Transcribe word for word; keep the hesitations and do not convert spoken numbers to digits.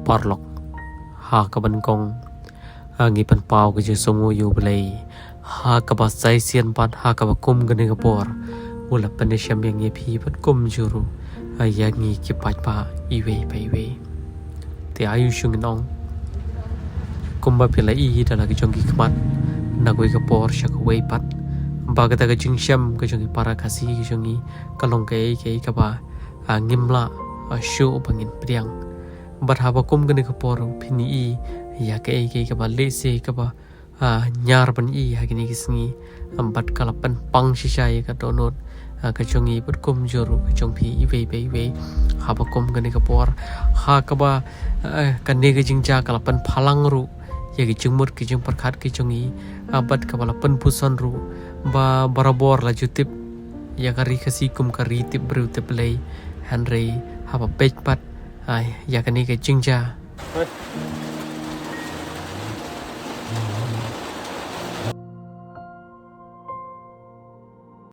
Paralok, ha kaba nyngkong, ah, ngi pynpaw ka jingsngewnguh ïa U Blei ha kaba sa shisien pat ha kaba kum kane ka por u la pynïashem ïa ngi, phi pat kumjuh ruh, ah, ïa ngi ki paidbah iwei pa iwei. Te aïu shong ngin ong, kumba phi la ïohi da la ki jong ki khmat na kawei ka por sha kawei pat, ba kata ka jingshem ka jong ki para Khasi ka jong ngi ka long kaei kaei kaba, ah, ngim lah, ah, shuh ba ngin pdiang. Bad haba kum kane ka por phin ïohi ïa kaei kaei kaba lehse kaba, ah, ñiar ban ïohi ha kine ki sngi. Bad ka la pynpang shisha ïa ka dohnud, ah, ka jong ngi bad kumjuh ruh ka jong phi iwei pa iwei. Haba kum kane ka por, ha kaba, ah, kane ka jingjia ka la pynphalang ruh ïa ki jingmut ki jingpyrkhat ki jong ngi, ah, bad kaba la pynpuson ruh ba barabor la ju tip ïa ka Ri Khasi kum ka ri tip briew tip Blei. Hynrei haba peit pat, ah, ïa kane ka jingjia,